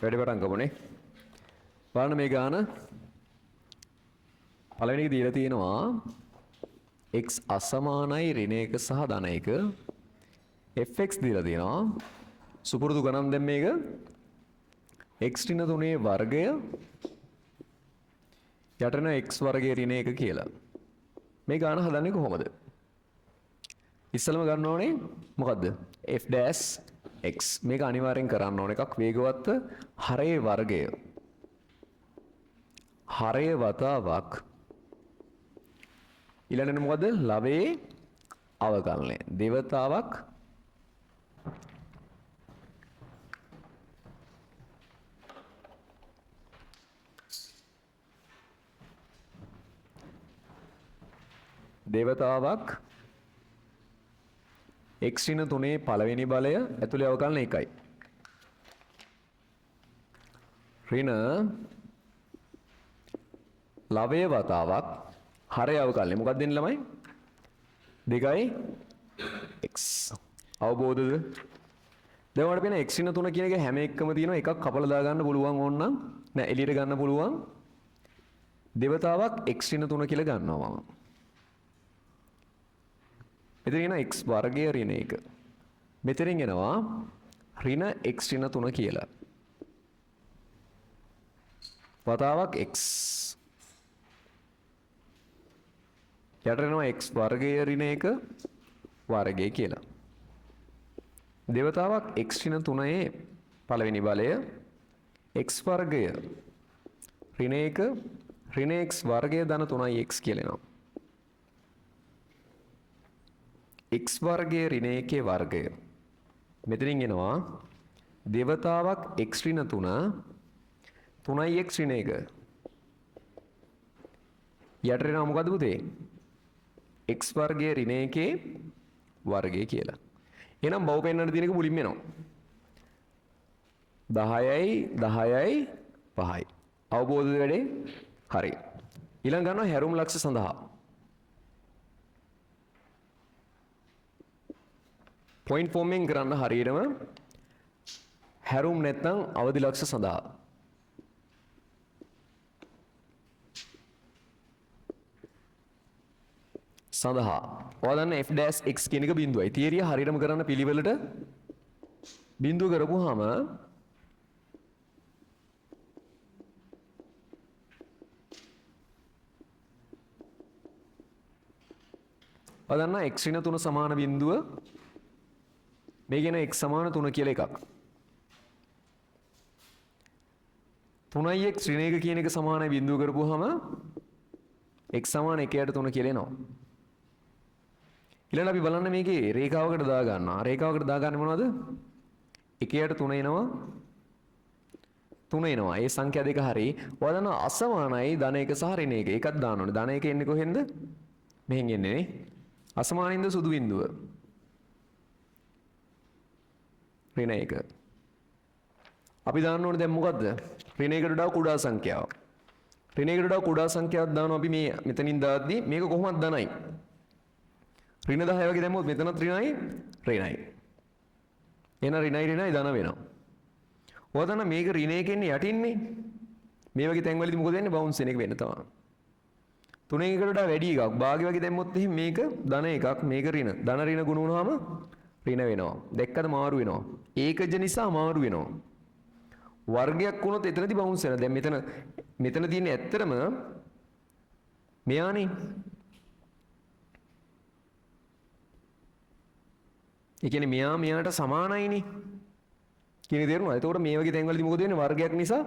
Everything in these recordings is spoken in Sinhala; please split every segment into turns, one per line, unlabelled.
වැඩි පටන් ගමුනේ. බලන්න මේ ගාන පළවෙනි එක දීලා තියෙනවා x අසමානයි ඍණ 1 සහ ධන 1 fx දීලා තියෙනවා. සුපුරුදු ගණන් දැන් මේක x ඍණ 3 වර්ගය යටන x වර්ගයේ ඍණ 1 කියලා. මේ ගාන හදන්නේ කොහොමද? ඉස්සලම ගන්න ඕනේ මොකද්ද? F dash x. මේක අනිවාර්යෙන් කරන්න ඕන එකක් වේගවත්ව හරයේ වර්ගය. හරය වතාවක් ඊළඟට මොකද්ද? ලවයේ අවකලනය. දෙවතාවක් දෙවතාවක් x ඍණ 3 පළවෙනි බලය ඇතුලේ අවකලන 1යි. ඍණ ලවය වතාවක් හරය අවකලනය. මොකක්ද දෙන්නේ ළමයි? 2යි x. අවබෝධද? දැන් ඔයාලට පේන x ඍණ 3 කියන එක හැම එකම තියෙනවා. එකක් කපලා දාගන්න පුළුවන් ඕනනම් නෑ එළියට ගන්න පුළුවන්. දෙවතාවක් x ඍණ 3 කියලා ගන්නවා මම. මෙතන එනවා x වර්ගය ඍණ 1. මෙතනින් එනවා ඍණ x ඍණ 3 කියලා. වතාවක් x යට එනවා x වර්ගය ඍණ 1 වර්ගය කියලා. දෙවතාවක් x ඍණ 3 පළවෙනි බලය x වර්ගය ඍණ 1 ඍණ x වර්ගය ධන 3යි x කියලා එනවා. x වර්ගයේ ඍණ 1 වර්ගය. මෙතනින් එනවා දෙවතාවක් x ඍණ 3 3යි x ඍණ 1. යට එනවා මොකද්ද පුතේ? x වර්ගයේ ඍණ 1 වර්ගය කියලා. එහෙනම් බහුව පෙන්වන්න තියෙන එක මුලින්ම එනවා. 10යි 10යි 5යි. අවබෝධද වැඩේ? හරි. ඊළඟ ගන්නවා හැරුම් ලක්ෂ සඳහා. පොයින්ට් ෆෝම් එකෙන් කරන්න හරියටම හැරුම් නැත්නම් අවදි ලක්ෂ සඳහා. ඔයා දන්න f dash x කියන එක බිඳුවයි. තියරිය හරියටම කරන්න පිළිවෙලට බිඳුව කරපුවාම ඔයා දන්නා x ඍණ 3 සමාන බිඳුව මේ කියන x සමාන 3 කියලා එකක්. 3යි x ඍණ 1 කියන එක සමානයි බිඳුව කරපුවාම x සමාන 1 යට 3 කියලා එනවා. ඊළඟට අපි බලන්න මේකේ රේඛාවකට දා ගන්නවා. රේඛාවකට දා ගන්න මොනවද? 1 යට 3 එනවා. 3 එනවා. ඒ සංඛ්‍යා දෙක හරි. ඔයා දන්නවා අසමානයි ධන 1 සහ ඍණ 1. ඒකත් දාන්න ඕනේ. ධන 1 එන්නේ කොහෙන්ද? මෙහෙන් එන්නේ නේ. අසමානින්ද සුදු බිඳුව. ඍණ 1. අපි දාන්න ඕනේ දැන් මොකද්ද? ඍණ 1කට වඩා කුඩා සංඛ්‍යාවක්. ඍණ 1කට වඩා කුඩා සංඛ්‍යාවක් දානවා අපි මේ මෙතනින් දාද්දි මේක කොහොමද ධනයි? ඍණ 10 වගේ දැම්මොත් මෙතනත් ඍණයි ඍණයි. එහෙනම් ඍණයි ඍණයි ධන වෙනවා. ඔයා දන්නා මේක ඍණ 1 එන්නේ යටින්නේ. මේ වගේ තැන්වලදී මොකද වෙන්නේ? බවුන්ස් වෙන එක වෙන්න තමයි. තුනෙන් එකට වඩා වැඩි එකක් භාගය වගේ දැම්මොත් එහෙනම් මේක ධන එකක් මේක ඍණ. ධන ඍණ ගුණ වුණාම ඍණ වෙනවා. දැක්කද මාරු වෙනවා. ඒකජ නිසා මාරු වෙනවා. වර්ගයක් වුණොත් එතනදී බවුන්ස් වෙනවා. දැන් මෙතන තියෙන්නේ ඇත්තටම මෙයානේ. ඒ කියන්නේ මෙයා මෙයාට සමානයිනේ. කියන තේරුණාද? එතකොට මේ වගේ තැන්වලදී මොකද වෙන්නේ? වර්ගයක් නිසා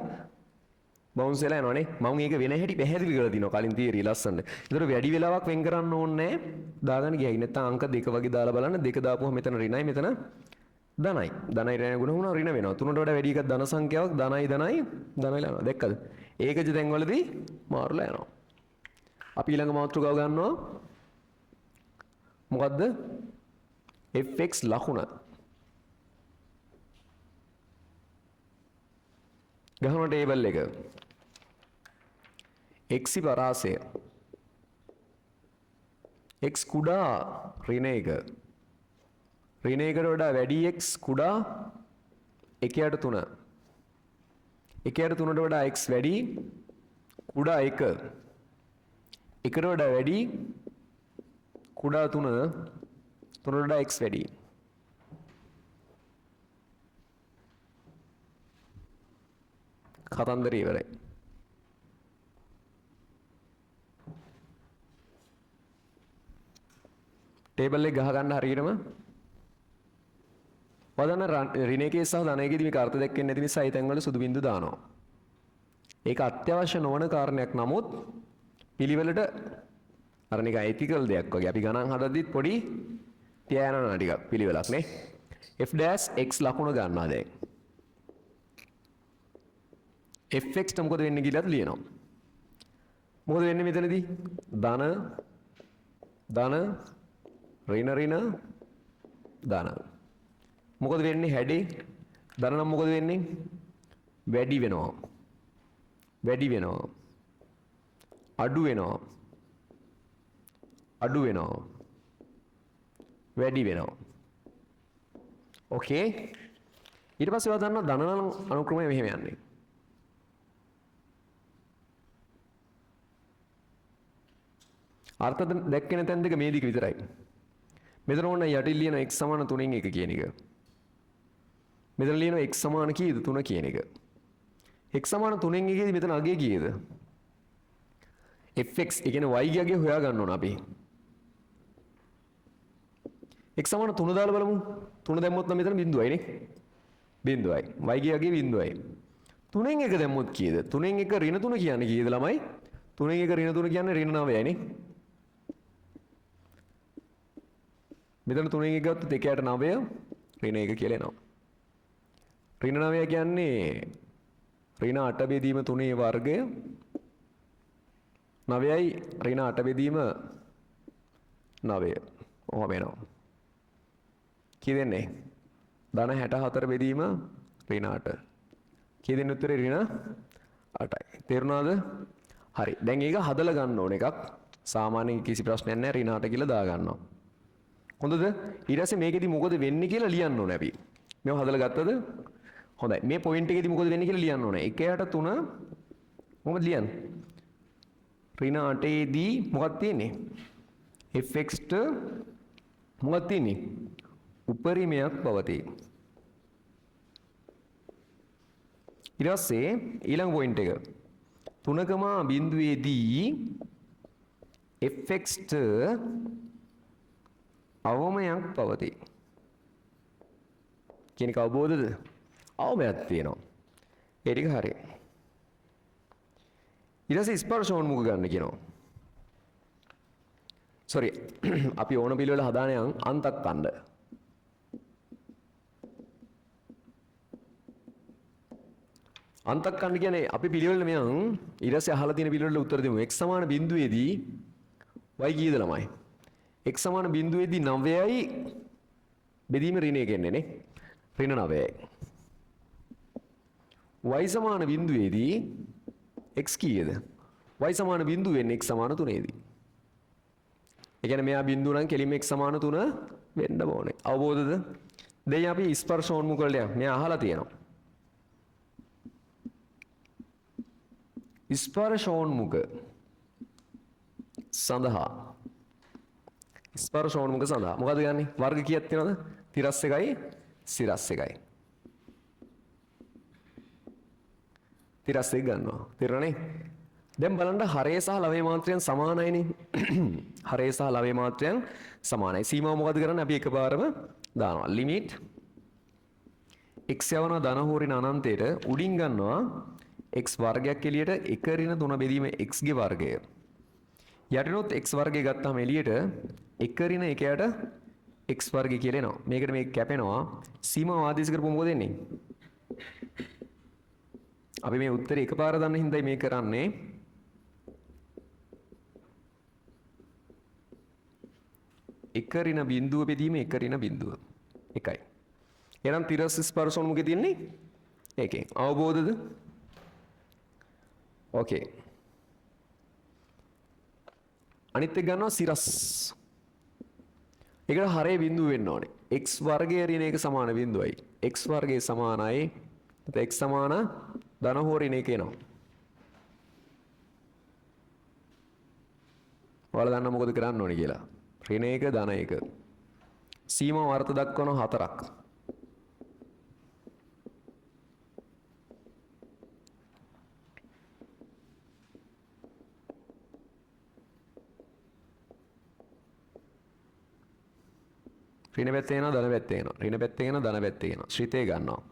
බවුන්ස් වෙලා යනවනේ. මම මේක වෙන හැටි පැහැදිලි කරලා දිනවා කලින් තියරි ලස්සනට. ඒතර වැඩි වෙලාවක් වෙන් කරන්න ඕනේ නෑ. දාගන්න ගියයි. නැත්තම් අංක 2 වගේ දාලා බලන්න. 2 දාපුවම මෙතන ඍණයි මෙතන ධනයි. ධනයි ඍණයි ගුණ වුණා ඍණ වෙනවා. තුනට වඩා වැඩි එකක් ධන සංඛ්‍යාවක් ධනයි ධනයි ධනයි යනවා. දැක්කද? ඒකජ තැන්වලදී මාරුලා යනවා. අපි ඊළඟ මාතෘකාව ගන්නවා. මොකද්ද? fx ලකුණ. ගහන ටේබල් එක. x පරාසය. x කුඩා ඍණ 1. ඍණ 1කට වඩා වැඩි x කුඩා 1 යට 3. 1 යට 3ට වඩා x වැඩි කුඩා 1 එකට වඩා වැඩි කුඩා 3 3ට වඩා x වැඩි. කතන්දරය ඉවරයි. ටේබල් එක ගහ ගන්න හරියටම වදන ඍණ එකේ සහ ධන එකේදී මේක අර්ථ දැක්වෙන්නේ නැති නිසා ඒ තැන්වල සුදු බිඳු දානවා. ඒක අත්‍යවශ්‍ය නොවන කාරණයක්, නමුත් පිළිවෙලට අර නිකන් එතිකල් දෙයක් වගේ අපි ගණන් හදද්දිත් පොඩි තියා යනවා ටිකක් පිළිවෙලක් නේ. F dash x ලකුණ ගන්නවා දැන්. Fx ට මොකද වෙන්නේ කියලාත් ලියනවා. මොකද වෙන්නේ මෙතනදී? ධන ධන ඍණ ඍණ ධන. මොකද වෙන්නේ හැඩේ? ධන නම් මොකද වෙන්නේ? වැඩි වෙනවා. වැඩි වෙනවා. අඩු වෙනවා. අඩු වෙනවා. වැඩි වෙනවා. ඕකේ. ඊට පස්සේ ඔයා දන්නවා ධන නම් අනුක්‍රමය මෙහෙම යන්නේ. අර්ථ දැක්කේ නැතන් දෙක මේ දිග විතරයි. මෙතන ඕන යටින් ලියන x සමාන 3න් 1 කියන එක. මෙතන ලියන x සමාන කීයද? 3 කියන එක. x සමාන 3න් 1 මෙතන අගය කීයද? Fx ඒ කියන්නේ y ගේ අගය හොයා ගන්න ඕන අපි. X සමාන 3 දාලා බලමු. 3 දැම්මොත් නම් මෙතන බිඳුවයි නේ. බිඳුවයි. Y ගේ අගය බිඳුවයි. 3න් 1 දැම්මොත් කීයද? 3න් 1 ඍණ 3 කියන්නේ කීයද ළමයි? 3න් 1 ඍණ 3 කියන්නේ ඍණ 9යි නේ. මෙතන 3න් 1 ගත්තොත් 1 යට 9 ඍණ 1 කියලා එනවා. ඍණ 9 කියන්නේ ඍණ 8 බෙදීම 3 වර්ගය 9යි ඍණ 8 බෙදීම 9. ඔහොම එනවා. කී දෙන්නේ? ධන 64 බෙදීම ඍණ 8. කී දෙන්නේ උත්තරේ? ඍණ 8යි. තේරුණාද? හරි. දැන් ඒක හදලා ගන්න ඕන එකක්. සාමාන්‍යයෙන් කිසි ප්‍රශ්නයක් නැහැ, ඍණ 8 කියලා දා ගන්නවා. හොඳද? ඊට පස්සේ මේකෙදි මොකද වෙන්නේ කියලා ලියන්න ඕනේ අපි. මේව හදලා ගත්තද? හොඳයි. මේ පොයින්ට් එකේදී මොකද වෙන්නේ කියලා ලියන්න ඕනේ. 1 යට 3 මොකද ලියන්නේ? ඍණ 8 දී මොකක්ද තියෙන්නේ? Fx ට මොකක්ද තියෙන්නේ? උපරිමයක් පවතී. ඊට පස්සේ ඊළඟ පොයින්ට් එක 3,0 දී fx ට අවමයක් පවතී. කියන එක අවබෝධද? අවමයක් තියෙනවා. ඒ ටික හරි. ඊට පස්සේ ස්පර්ශෝන්මුඛ ගන්න කියනවා. සෝරි අපි ඕන පිළිවෙල හදාන යන් අන්තක් කණ්ඩ. අන්තක් කණ්ඩ කියන්නේ අපි පිළිවෙල මෙයන් ඊට පස්සේ අහලා තියෙන පිළිවෙලට උත්තර දෙමු. x සමාන බිඳුවේදී y කීයද ළමයි? X සමාන බිඳුවේදී 9යි බෙදීම ඍණ එක එන්නේ නේ. ඍණ 9යි. Y සමාන බිඳුවේදී x කීයද? Y සමාන බිඳුව වෙන්නේ x සමාන 3ේදී. ඒ කියන්නේ මෙයා බිඳුව නම් කෙලින්ම x සමාන 3 වෙන්න ඕනේ. අවබෝධද? දැන් අපි ස්පර්ශෝන්මුඛ වලට යමු. මෙයා අහලා තියෙනවා. ස්පර්ශෝන්මුඛ සඳහා ස්පර්ශෝන්මුඛ සඳහා මොකද ගන්නේ? වර්ග කීයක් තියෙනවද? තිරස් එකයි සිරස් එකයි. තිරස් එක ගන්නවා. තේරුණානේ? දැන් බලන්න හරය සහ ලවයේ මාත්‍රයන් සමානයිනේ. හරය සහ ලවයේ මාත්‍රයන් සමානයි. සීමාව මොකද කරන්නේ? අපි එකපාරම දානවා. ලිමිට් x යවනවා ධන හෝ ඍණ අනන්තයට උඩින් ගන්නවා x වර්ගයක් එළියට 1 ඍණ 3 බෙදීම x ගේ වර්ගය. යටිනොත් x වර්ගය ගත්තාම එළියට 1 ඍණ 1 යට x වර්ගය කියලා එනවා. මේකට මේක කැපෙනවා. සීමාව ආදේශ කරපුවම මොකද වෙන්නේ? අපි මේ උත්තරේ එකපාර දන්න හින්දායි මේ කරන්නේ. එක ඍණ බිඳුව බෙදීම එක ඍණ බිඳුව එකයි. එහෙනම් තිරස් ස්පර්ශෝන්මුඛේ තියෙන්නේ ඒකෙන්. අවබෝධද? ඕකේ. අනිත් එක ගන්නවා සිරස්. ඒකට හරේ බිඳුව වෙන්න ඕනේ. X වර්ගය ඍණ එක සමාන බිඳුවයි. X වර්ගය සමානයි. නැත්නම් x සමාන ධන හෝ ඍණ එක එනවා. ඔයාලා දන්නා මොකද කරන්න ඕනේ කියලා. ඍණ එක ධන එක. සීමාව අර්ථ දක්වන හතරක්. ඍණ පැත්තේ එනවා ධන පැත්තේ එනවා. ඍණ පැත්තේ එනවා ධන පැත්තේ එනවා. ශ්‍රිතේ ගන්නවා.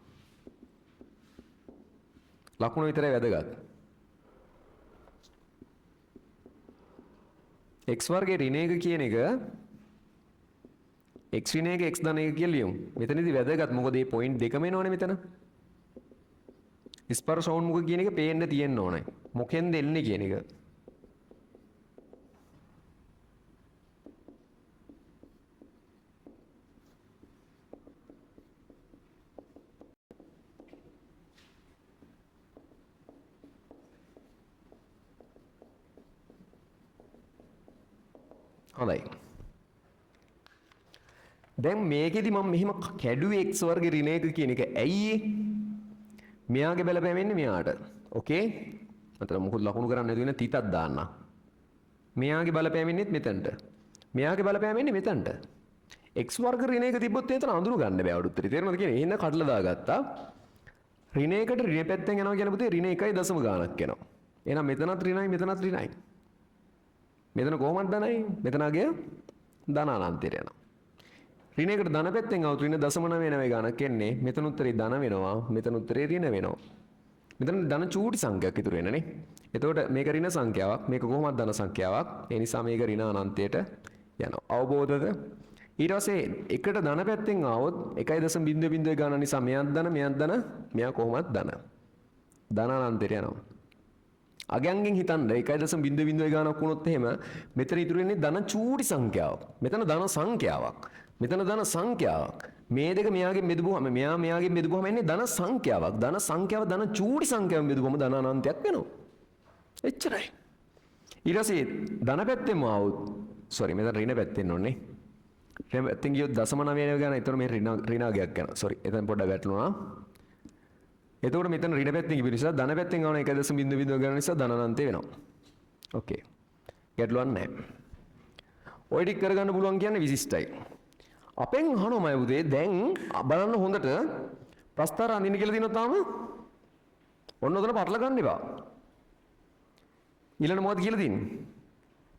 ලකුණ විතරයි වැදගත්. X වර්ගයේ ඍණ එක කියන එක x ඍණ එක x ධන එක කියලා ලියමු. මෙතනදී වැදගත් මොකද මේ පොයින්ට් දෙකම එනවනේ මෙතන. ස්පර්ශ උන්මුඛ කියන එක පේන්න තියෙන්න ඕනේ. මොකෙන්ද එන්නේ කියන එක. හොඳයි. දැන් මේකෙදි මම මෙහෙම කැඩුවේ x වර්ග ඍණ එක කියන එක ඇයි ඒ? මෙයාගේ බලපෑම එන්නේ මෙයාට. ඕකේ? මතල මොකද ලකුණු කරන්න නැති වෙන තිතක් දාන්න. මෙයාගේ බලපෑම එන්නේත් මෙතනට. මෙයාගේ බලපෑම එන්නේ මෙතනට. x වර්ග ඍණ එක තිබ්බොත් එතන අඳුර ගන්න බෑ උඩුතරේ. තේරුණාද කියන්නේ? එහෙනම් කඩලා දාගත්තා. ඍණ එකට ඍණ පැත්තෙන් යනවා කියන පුතේ ඍණ 1.0 ගාණක් එනවා. එහෙනම් මෙතනත් ඍණයි මෙතනත් ඍණයි. මෙතන කොහොමද ධනයි? මෙතන අගය ධන අනන්තයට යනවා. ඍණ එකට ධන පැත්තෙන් આવුත් ඍණ 0.99 ගාණක් එන්නේ. මෙතන උත්තරේ ධන වෙනවා. මෙතන උත්තරේ ඍණ වෙනවා. මෙතන ධන චූටි සංඛ්‍යාවක් ඉතුරු වෙනනේ. එතකොට මේක ඍණ සංඛ්‍යාවක්. මේක කොහොමද ධන සංඛ්‍යාවක්? ඒ නිසා මේක ඍණ අනන්තයට යනවා. අවබෝධද? ඊට පස්සේ එකට ධන පැත්තෙන් ආවොත් 1.00 ගාන නිසා මෙයත් ධන මෙයත් ධන මෙයා කොහොමද ධන? ධන අනන්තයට යනවා. අගයන්ගෙන් හිතන්න 1.00 ගානක් වුණොත් එහෙම මෙතන ඉතුරු වෙන්නේ ධන චූටි සංඛ්‍යාවක්. මෙතන ධන සංඛ්‍යාවක්. මෙතන ධන සංඛ්‍යාවක්. මේ දෙක මෙයාගෙන් බෙදුවම මෙයා මෙයාගෙන් බෙදුවම එන්නේ ධන සංඛ්‍යාවක්. ධන සංඛ්‍යාව ධන චූටි සංඛ්‍යාවෙන් බෙදුවම ධන අනන්තයක් වෙනවා. එච්චරයි. ඊට පස්සේ ධන පැත්තෙන්ම ආවොත් සෝරි මෙතන ඍණ පැත්තෙන් ඕනේ. ඍණ පැත්තෙන් ගියොත් 0.9 ගාන. එතකොට මේ ඍණ අගයක් යනවා. සෝරි එතන පොඩ්ඩක් වැටලුණා. එතකොට මෙතන ඍණ පැත්තෙන් ගිය නිසා ධන පැත්තෙන් ආවන 1.00 ගාන නිසා ධන අනන්තය වෙනවා. ඕකේ. ගැටලුවක් නැහැ. ඔය ටික කරගන්න පුළුවන් කියන්නේ විශිෂ්ටයි. අපෙන් අහනවා මම පුතේ දැන් බලන්න හොඳට ප්‍රස්තාර අඳින්න කියලා දිනන තාම ඔන්න ඔතන පටල ගන්න එපා. ඊළඟ මොකද කියලා තින්නේ?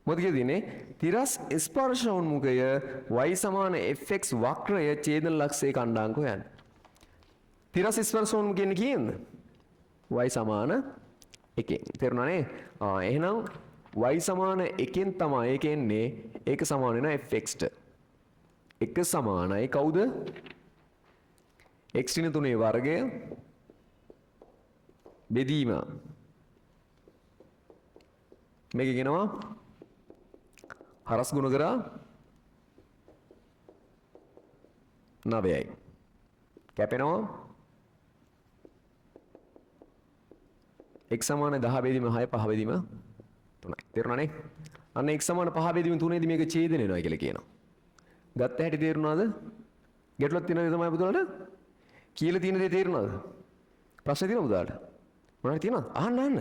මොකද කියලා තින්නේ? තිරස් ස්පර්ශ උන්මුඛය y සමාන fx වක්‍රය ඡේදන ලක්ෂයේ කණ්ඩාංක හොයන්න. තිරස් ස්පර්ශ උන්මුඛ කියන්නේ කීයෙන්ද? y සමාන 1. තේරුණා නේ? ආ එහෙනම් y සමාන 1න් තමයි ඒක එන්නේ. ඒක සමාන වෙනවා fx ට. එක සමානයි කවුද? x ඍණ 3 වර්ගය බෙදීම මේක කියනවා හරස් ගුණ කරා 9යි. කැපෙනවා x සමාන 10 බෙදීම 6 5 බෙදීම 3යි. තේරුණා නේ? අන්න x සමාන 5 බෙදීම 3 දී මේක ඡේදන වෙනවා කියලා කියනවා. ගත්ත හැටි තේරුණාද? ගැටලුවක් තියෙනවද තමයි පුතාලට? කියලා තියෙන දේ තේරුණාද? ප්‍රශ්න තියෙනවද පුතාලට? මොනවද තියෙනවද? අහන්න අහන්න.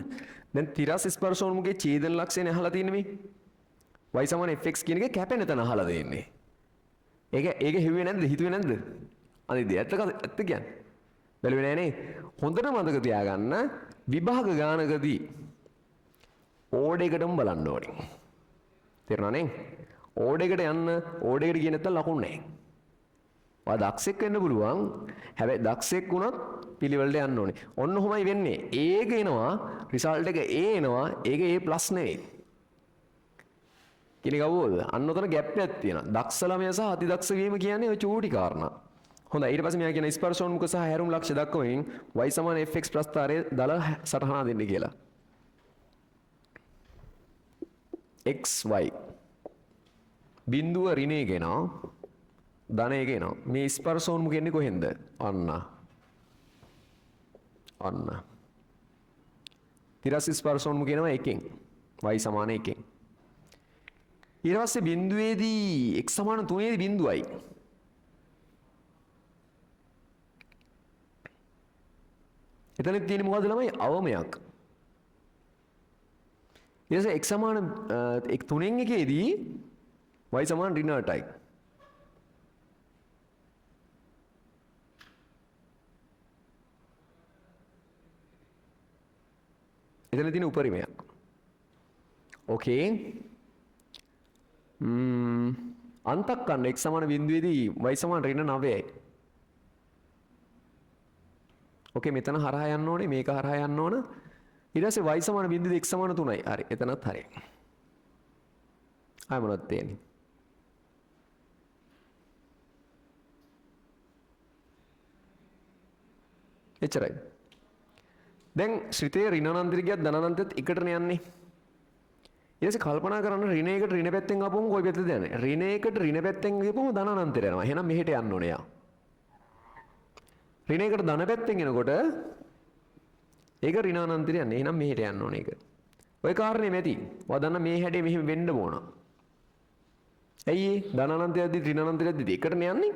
දැන් තිරස් ස්පර්ශ උන්මුඛයේ ඡේදන ලක්ෂණය අහලා තියෙන්නේ මේ. y සමාන fx කියන එක කැපෙන තැන අහලා දෙන්නේ. ඒක ඒක හෙව්වේ නැද්ද? හිතුවේ නැද්ද? අනේ දේ ඇත්ත ඇත්ත කියන්නේ. බැලුවේ නෑ නේ. හොඳට මතක තියාගන්න විභාග ගානකදී ඕඩ් එකටම බලන්න ඕනේ. තේරුණා නේ? ඕඩ් එකට යන්න ඕඩ් එකට ගියේ නැත්තම් ලකුණු නෑ. ඔයා දක්ෂෙක් වෙන්න පුළුවන්. හැබැයි දක්ෂෙක් වුණත් පිළිවෙලට යන්න ඕනේ. ඔන්න ඔහොමයි වෙන්නේ. ඒක එනවා රිසල්ට් එක A එනවා. ඒක A+ නෙවෙයි. කියන එක අවබෝධද? අන්න ඔතන ගැප් එකක් තියෙනවා. දක්ෂ ළමයා සහ අතිදක්ෂ වීම කියන්නේ ඔය චූටි කාරණා. හොඳයි ඊට පස්සේ මෙයා කියන ස්පර්ශෝන්මුඛ සහ හැරුම් ලක්ෂ්‍ය දක්වමින් y සමාන fx ප්‍රස්ථාරයේ දල සටහන දෙන්න කියලා. x y බිඳුව ඍණ එක එනවා ධන එක එනවා. මේ ස්පර්ශෝන්මුඛ එන්නේ කොහෙන්ද? අන්න. අන්න. තිරස් ස්පර්ශෝන්මුඛ එනවා එකෙන්. y සමාන එකෙන්. ඊට පස්සේ බිඳුවේදී x සමාන 3 දී බිඳුවයි. එතනත් තියෙන්නේ මොකද්ද ළමයි? අවමයක්. ඊට පස්සේ x සමාන 3න් එකේදී y සමාන ඍණ 8යි. එතන තියෙන උපරිමයක්. ඕකේ. අන්තක් ගන්න x සමාන බිඳුවේදී y සමාන ඍණ 9යි. ඕකේ මෙතන හරහා යන්න ඕනේ, මේක හරහා යන්න ඕන. ඊට පස්සේ y සමාන බිඳුවේදී x සමාන 3යි. හරි, එතනත් හරි. ආයෙ මොනවද තියෙන්නේ? එච්චරයි. දැන් ශ්‍රිතේ ඍණ අනන්තයට ගියත් ධන අනන්තයත් එකටනේ යන්නේ. ඊට පස්සේ කල්පනා කරන්න ඍණ එකට ඍණ පැත්තෙන් ආපුවම කොයි පැත්තද යන්නේ? ඍණ එකට ඍණ පැත්තෙන් ගියපුවම ධන අනන්තයට යනවා. එහෙනම් මෙහෙට යන්න ඕනේ යා. ඍණ එකට ධන පැත්තෙන් එනකොට ඒක ඍණ අනන්තයට යන්නේ. එහෙනම් මෙහෙට යන්න ඕනේ ඒක. ඔය කාරණේ මැති. ඔයා දන්න මේ හැඩේ මෙහෙම වෙන්න ඕන. ඇයි ඒ? ධන අනන්තයක්දී ඍණ අනන්තයක්දී එකටනේ යන්නේ.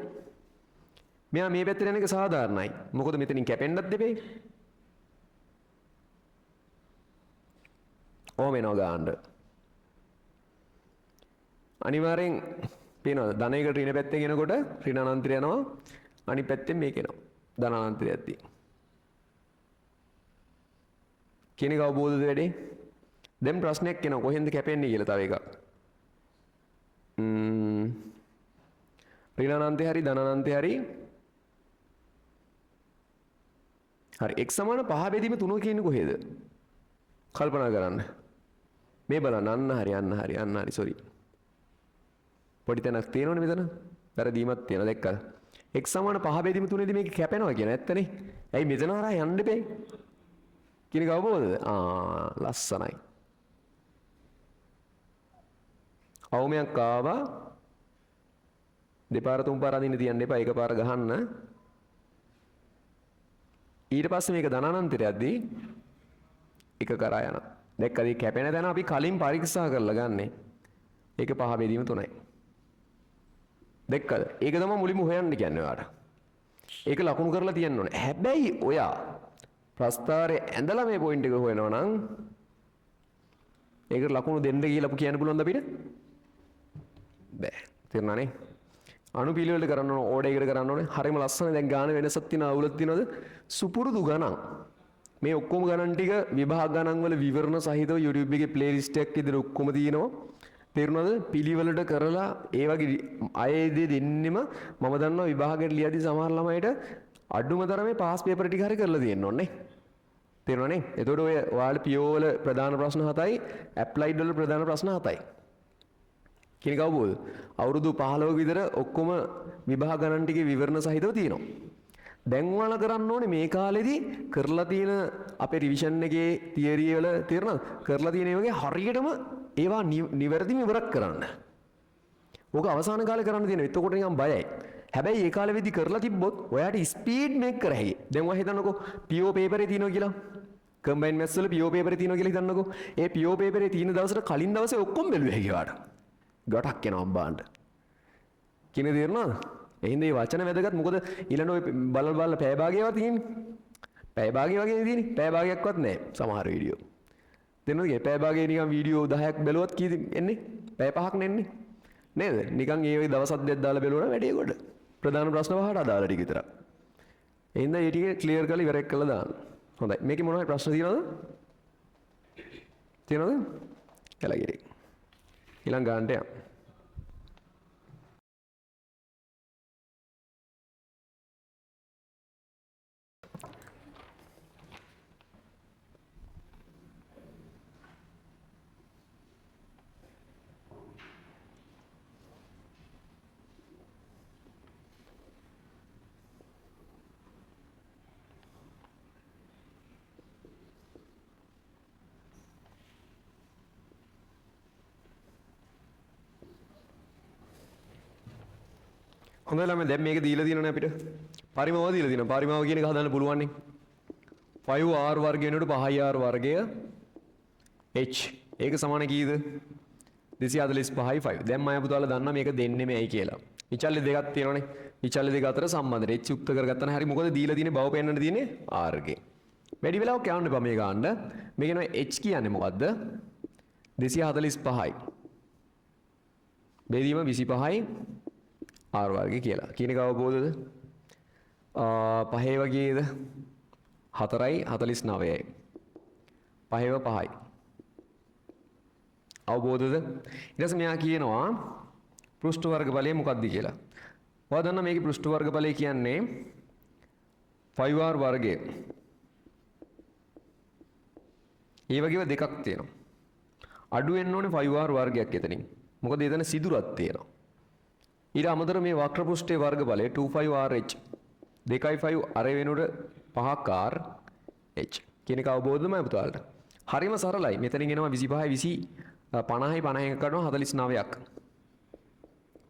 මෙයා මේ පැත්තට යන එක සාධාරණයි. මොකද මෙතනින් කැපෙන්නත් දෙපේ. ඕම එනවා ගාන්න. අනිවාර්යෙන් පේනවද? ධන එකට ඍණ පැත්තෙන් එනකොට ඍණ අනන්තයට යනවා. අනිත් පැත්තෙන් මේක එනවා. ධන අනන්තයක් තියෙන. කියන එක අවබෝධද වැඩේ? දැන් ප්‍රශ්නයක් එනවා කොහෙන්ද කැපෙන්නේ කියලා තව එකක්. ඍණ අනන්තය හරි ධන අනන්තය හරි හරි x සමාන 5 බෙදීම 3 කියන්නේ කොහෙද? කල්පනා කරන්න. මේ බලන්න අන්න හරි අන්න හරි අන්න හරි සෝරි. පොඩි තැනක් තියෙනවනේ මෙතන. වැරදීමක් තියෙනවා දැක්කද? x සමාන 5 බෙදීම 3 දී මේක කැපෙනවා කියන ඇත්තනේ. ඇයි මෙතන හරහා යන්න එපේ? කියන එක අවබෝධද? ආ ලස්සනයි. අවමයක් ආවා. දෙපාර තුන් පාර අදින්න තියන්න එපා. එකපාර ගහන්න. ඊට පස්සේ මේක ධන අනන්තයට යද්දී එක කරා යනවා. දැක්කද? මේ කැපෙන තැන අපි කලින් පරීක්ෂා කරලා ගන්නෙ. ඒක 5 බෙදීම 3යි. දැක්කද? ඒක තමයි මුලින්ම හොයන්න කියන්නේ ඔයාට. ඒක ලකුණු කරලා තියන්න ඕනේ. හැබැයි ඔයා ප්‍රස්තාරය ඇඳලා මේ පොයින්ට් එක හොයනවා නම් ඒකට ලකුණු දෙන්න කියලා අපි කියන්න පුළුවන්ද අපිට? බෑ. තේරුණා නේ? අනුපිළිවෙලට කරන්න ඕන, ඕඩර් එකට කරන්න ඕනේ. හරිම ලස්සන. දැන් ගාන වෙනසක් තියෙනවා, අවුලක් තියෙනවද? සුපුරුදු ගණන්. මේ ඔක්කොම ගණන් ටික විභාග ගණන් වල විවරණ සහිතව YouTube එකේ ප්ලේලිස්ට් එකක් විදිහට ඔක්කොම තියෙනවා. තේරුණාද? පිළිවෙලට කරලා ඒ වගේ අය දේ දෙන්නෙම මම දන්නවා විභාගයට ලියද්දි සමහර ළමයිට අඩුම තරමේ පාස් පේපර් ටික හරි කරලා තියෙන්න ඕනේ. තේරුණා නේ? එතකොට ඔය ඔයාලා PO වල ප්‍රධාන ප්‍රශ්න 7යි, ඇප්ලයිඩ් වල ප්‍රධාන ප්‍රශ්න 7යි. කියන එක අවබෝධ? අවුරුදු 15ක විතර ඔක්කොම විභාග ගණන් ටිකේ විවරණ සහිතව තියෙනවා. දැන් ඔයාලා කරන්න ඕනේ මේ කාලෙදි කරලා තියෙන අපේ රිවිෂන් එකේ තියරි වල තේරුණාද? කරලා තියෙන ඒ වගේ හරියටම ඒවා නිවැරදිව ඉවරක් කරන්න. ඕක අවසාන කාලේ කරන්න තියෙනවා. එතකොට නිකන් බයයි. හැබැයි ඒ කාලෙ වෙද්දි කරලා තිබ්බොත් ඔයාට ස්පීඩ් මේක් කර හැකියි. දැන් ඔයා හිතන්නකෝ PO පේපරේ තියෙනවා කියලා. කම්බයින් මැත්ස් වල PO පේපරේ තියෙනවා කියලා හිතන්නකෝ. ඒ PO පේපරේ තියෙන දවසට කලින් දවසේ ඔක්කොම බැලුව හැකි ඔයාට. ගටක් එනවා අම්බාන්ට. කියන තේරුණාද? එහෙනම් මේ වචන වැදගත්. මොකද ඊළඟ ඔය බල බල පැය භාගයවත් තියෙන්නේ. පැය භාගය වගේ තියෙන්නේ. පැය භාගයක්වත් නෑ සමහර වීඩියෝ. තේරුණාද? මේ පැය භාගයේ නිකන් වීඩියෝ 10ක් බැලුවත් කීයද එන්නේ? පැය 5ක් නෙන්නේ. නේද? නිකන් ඒ වගේ දවස් දෙකක් දාලා බැලුවා නම් වැඩේ ගොඩ. ප්‍රධාන ප්‍රශ්න වහට අදාළ ටික විතරක්. එහෙනම් ඒ ටික ක්ලියර් කරලා ඉවරයක් කරලා දාන්න. හොඳයි. මේකේ මොනවා හරි ප්‍රශ්න තියෙනවද? තියෙනවද? එළගිරි. ඊළඟ ගානට යමු. හොඳයි ළමයි, දැන් මේක දීලා තියෙනවනේ අපිට. පරිමාව දීලා තියෙනවා. පරිමාව කියන එක හදන්න පුළුවන් නේ. 5r වර්ගය වෙනුවට 5r වර්ගය h. ඒක සමාන කීයද? 245යි 5. දැන් මම පුතාලා දන්නා මේක දෙන්නෙම ඇයි කියලා. විචල්‍ය දෙකක් තියෙනවනේ. විචල්‍ය දෙක අතර සම්බන්ධය. h යුක්ත කරගත්තා නම් හරි. මොකද දීලා තියෙන්නේ බව පෙන්වන්න තියෙන්නේ r ගේ. වැඩි වෙලාවක් යන්න එපා මේ ගන්න. මේක එනවා h කියන්නේ මොකද්ද? 245යි. බෙදීම 25යි r වර්ගය කියලා. කියන එක අවබෝධද? පහේ වගේද? 4යි 49යි. පහේව 5යි. අවබෝධද? ඊට පස්සේ මෙයා කියනවා පෘෂ්ඨ වර්ග බලය මොකද්ද කියලා. ඔයා දන්නා මේකේ පෘෂ්ඨ වර්ග බලය කියන්නේ 5r වර්ගය. ඒ වගේම දෙකක් තියෙනවා. අඩු වෙන්න ඕනේ 5r වර්ගයක් එතනින්. මොකද එතන සිදුරක් තියෙනවා. ඊට අමතරව මේ වක්‍ර පෘෂ්ඨයේ වර්ග බලය 25rh 2යි 5 අර වෙනුවට 5ක් r h කියන එක අවබෝධද මම පුතාලට? හරිම සරලයි. මෙතනින් එනවා 25යි 20 50යි 51 කරනවා 49ක්.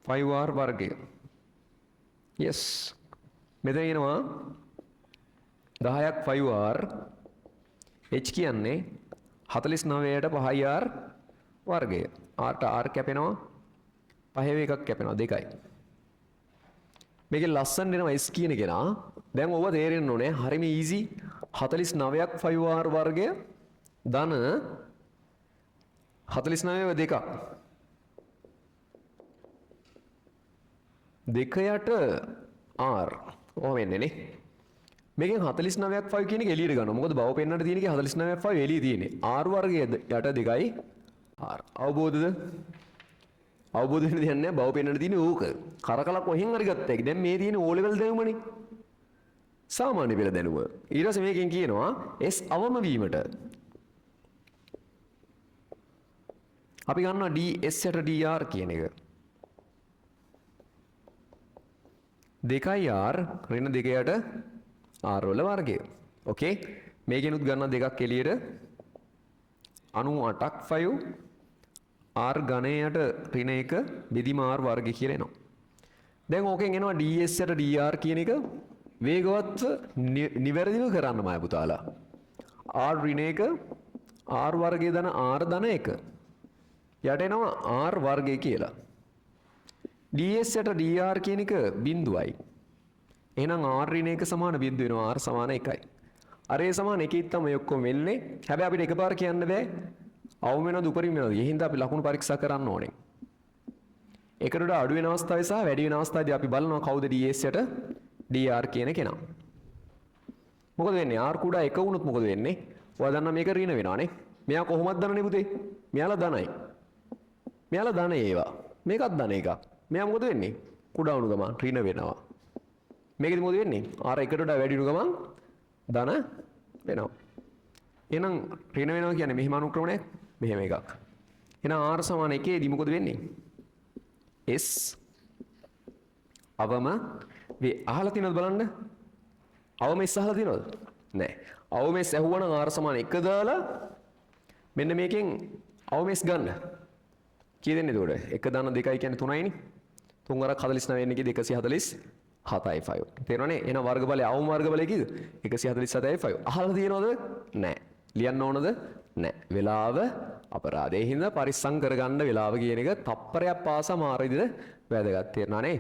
5r වර්ගය. Yes. මෙතන එනවා 10ක් 5r h කියන්නේ 49ට 5යි r වර්ගය. r ට r කැපෙනවා. පහේ එකක් කැපෙනවා 2යි. මේකේ ලස්සන එනවා s කියන කෙනා. දැන් ඔබ තේරෙන්න ඕනේ හරිම ඊසි 49ක් 5r වර්ගය ධන 49 දෙකක්. දෙක යට r ඔහොම එන්නේ නේ. මේකෙන් 49ක් 5 කියන එක එළියට ගන්නවා. මොකද බව පෙන්නන්න තියෙන එකේ 49ක් 5 එළිය තියෙන්නේ. r වර්ගය යට 2යි r. අවබෝධද? අවබෝධ වෙන්න දෙයක් නෑ. බව පෙන්නන්න තියෙන්නේ ඕක. කරකලා කොහෙන් හරි ගත්ත හැකි. දැන් මේ තියෙන්නේ O level දැනුමනේ. සාමාන්‍ය පෙළ දැනුම. ඊට පස්සේ මේකෙන් කියනවා S අවම වීමට අපි ගන්නවා ds යට dr කියන එක. 2යි r ඍණ 2 යට r වල වර්ගය. ඕකේ. මේකෙනුත් ගන්නවා දෙකක් එළියට 98ක් 5 r ඝනය යට ඍණ 1 බෙදීම r වර්ගය කියලා එනවා. දැන් ඕකෙන් එනවා ds යට dr කියන එක වේගවත්ව නිවැරදිව කරන්න මම පුතාලා. r ඍණ 1 r වර්ගය ධන r ධන 1 යට එනවා r වර්ගය කියලා. ds යට dr කියන එක බිඳුවයි. එහෙනම් r ඍණ 1 සමාන බිඳුව වෙනවා r සමාන 1යි. අර ඒ සමාන එකෙත් තමයි ඔක්කොම වෙන්නේ. හැබැයි අපිට එකපාර කියන්න බෑ අවම වෙනවද උපරිම වෙනවද. ඒ හින්දා අපි ලකුණු පරීක්ෂා කරන්න ඕනේ. එකට වඩා අඩු වෙන අවස්ථාවේ සහ වැඩි වෙන අවස්ථාවේදී අපි බලනවා කවුද ds යට dr කියන කෙනා. මොකද වෙන්නේ? r කුඩා 1 වුණොත් මොකද වෙන්නේ? ඔයා දන්නා මේක ඍණ වෙනවා නේ. මෙයා කොහොමද දන්නනේ පුතේ? මෙයාලා ධනයි. මෙයාලා ධන ඒවා. මේකත් ධන එකක්. මෙයා මොකද වෙන්නේ? කුඩා වුණු ගමන් ඍණ වෙනවා. මේකෙදි මොකද වෙන්නේ? r එකට වඩා වැඩි වුණු ගමන් ධන වෙනවා. එහෙනම් ඍණ වෙනවා කියන්නේ මෙහෙම අනුක්‍රමණයක් මෙහෙම එකක්. එහෙනම් r සමාන 1 දී මොකද වෙන්නේ? S අවම වේ. අහලා තියෙනවද බලන්න? අවම S අහලා තියෙනවද? නෑ. අවම S ඇහුවනම් r සමාන 1 දාලා මෙන්න මේකෙන් අවම S ගන්න. කී දෙන්නේ එතකොට? 1 ධන 2යි කියන්නේ 3යිනේ. 3 වරක් 49 වෙන්නේ කීයද? 147යි 5. තේරෙනවනේ? එහෙනම් වර්ග බලය අවම වර්ග බලය කීයද? 147යි 5. අහලා තියෙනවද? නෑ. ලියන්න ඕනද? නෑ. වෙලාව අපරාධය. ඒ හින්දා පරිස්සම් කරගන්න වෙලාව කියන එක තප්පරයක් පාසා මාර විදිහට වැදගත්. තේරෙනවනේ?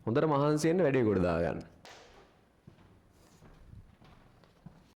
හොඳට මහන්සි වෙන්න වැඩේ කොට දාගන්න.